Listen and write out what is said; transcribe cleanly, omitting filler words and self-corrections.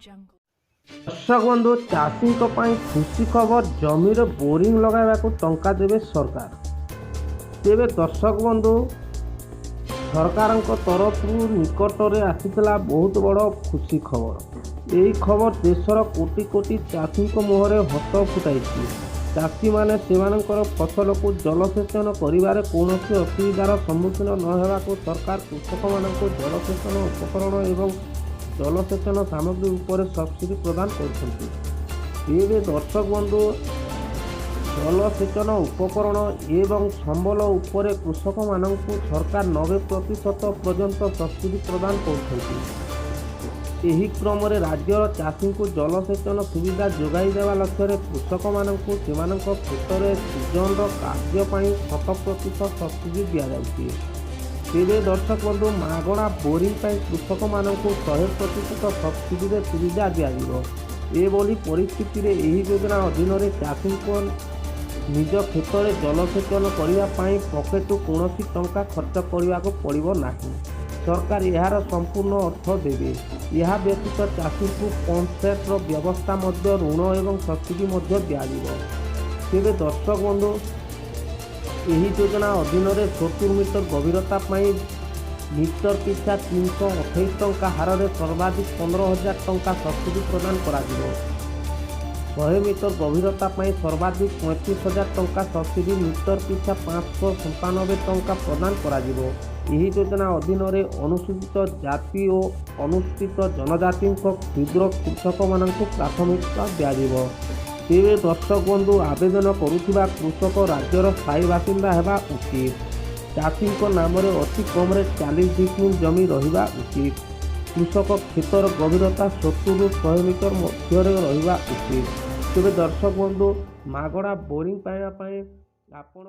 Jungle. ଦର୍ଶକ ବନ୍ଧୁ, ଚାଷୀଙ୍କ ପାଇଁ ଖୁସି ଖବର। ଜମିରେ ବୋରିଂ ଲଗାଇବାକୁ ଟଙ୍କା ଦେବେ ସରକାର। ତେବେ ଦର୍ଶକ ବନ୍ଧୁ, ସରକାରଙ୍କ ତରଫରୁ ନିକଟରେ ଆସିଥିଲା ବହୁତ ବଡ଼ ଖୁସି ଖବର। ଏହି ଖବର ଦେଶର କୋଟି କୋଟି ଚାଷୀଙ୍କ ମୁହଁରେ ହସ ଫୁଟାଇଛି। ଚାଷୀମାନେ ସେମାନଙ୍କର ଫସଲକୁ ଜଳସେଚନ କରିବାରେ କୌଣସି ଅସୁବିଧାର ସମ୍ମୁଖୀନ ନ ହେବାକୁ ସରକାର କୃଷକମାନଙ୍କୁ ଜଳସେଚନ ଉପକରଣ ଏବଂ ଜଳସେଚନ ସାମଗ୍ରୀ ଉପରେ ସବସିଡି ପ୍ରଦାନ କରୁଛନ୍ତି। ଏବେ ଦର୍ଶକ ବନ୍ଧୁ, ଜଳସେଚନ ଉପକରଣ ଏବଂ ସମ୍ବଳ ଉପରେ କୃଷକମାନଙ୍କୁ ସରକାର 90% ପର୍ଯ୍ୟନ୍ତ ସବସିଡି ପ୍ରଦାନ କରୁଛନ୍ତି। ଏହି କ୍ରମରେ ରାଜ୍ୟର ଚାଷୀଙ୍କୁ ଜଳସେଚନ ସୁବିଧା ଯୋଗାଇ ଦେବା ଲକ୍ଷ୍ୟରେ କୃଷକମାନଙ୍କୁ ସେମାନଙ୍କ କ୍ଷେତରେ ସିଜନର କାର୍ଯ୍ୟ ପାଇଁ 100% ସବସିଡି ଦିଆଯାଉଛି। ତେବେ ଦର୍ଶକ ବନ୍ଧୁ, ମାଗଣା ବୋରିଂ ପାଇଁ କୃଷକମାନଙ୍କୁ 100% ସବସିଡିରେ ସୁବିଧା ଦିଆଯିବ। ଏଭଳି ପରିସ୍ଥିତିରେ ଏହି ଯୋଜନା ଅଧୀନରେ ଚାଷୀଙ୍କ ନିଜ କ୍ଷେତରେ ଜଳସେଚନ କରିବା ପାଇଁ ପକେଟରୁ କୌଣସି ଟଙ୍କା ଖର୍ଚ୍ଚ କରିବାକୁ ପଡ଼ିବ ନାହିଁ। ସରକାର ଏହାର ସମ୍ପୂର୍ଣ୍ଣ ଅର୍ଥ ଦେବେ। ଏହା ବ୍ୟତୀତ ଚାଷୀଙ୍କୁ ପମ୍ପ ସେଟ୍ର ବ୍ୟବସ୍ଥା ମଧ୍ୟ ଋଣ ଏବଂ ସବସିଡି ମଧ୍ୟ ଦିଆଯିବ। ତେବେ ଦର୍ଶକ ବନ୍ଧୁ, ଏହି ଯୋଜନା ଅଧୀନରେ 70 ମିଟର ଗଭୀରତା ପାଇଁ ମିଟର ପିଛା 328 ଟଙ୍କା ହାରରେ ସର୍ବାଧିକ 15,000 ଟଙ୍କା ସବସିଡି ପ୍ରଦାନ କରାଯିବ। 100 ମିଟର ଗଭୀରତା ପାଇଁ ସର୍ବାଧିକ 35,000 ଟଙ୍କା ସବସିଡି ମିଟର ପିଛା 597 ଟଙ୍କା ପ୍ରଦାନ କରାଯିବ। ଏହି ଯୋଜନା ଅଧୀନରେ ଅନୁସୂଚିତ ଜାତି ଓ ଅନୁସୂଚିତ ଜନଜାତିଙ୍କ କ୍ଷୁଦ୍ର କୃଷକମାନଙ୍କୁ ପ୍ରାଥମିକତା ଦିଆଯିବ। ତେବେ ଦର୍ଶକ ବନ୍ଧୁ, ଆବେଦନ କରୁଥିବା କୃଷକ ରାଜ୍ୟର ସ୍ଥାୟୀ ବାସିନ୍ଦା ହେବା ଉଚିତ। ଚାଷୀଙ୍କ ନାମରେ ଅତି କମରେ 40 ଡିସମିଲ ଜମି ରହିବା ଉଚିତ। କୃଷକ କ୍ଷେତର ଗଭୀରତା 70ରୁ 100 ମିଟର ମଧ୍ୟରେ ରହିବା ଉଚିତ। ତେବେ ଦର୍ଶକ ବନ୍ଧୁ, ମାଗଣା ବୋରିଂ ପାଇବା ପାଇଁ ଆପଣ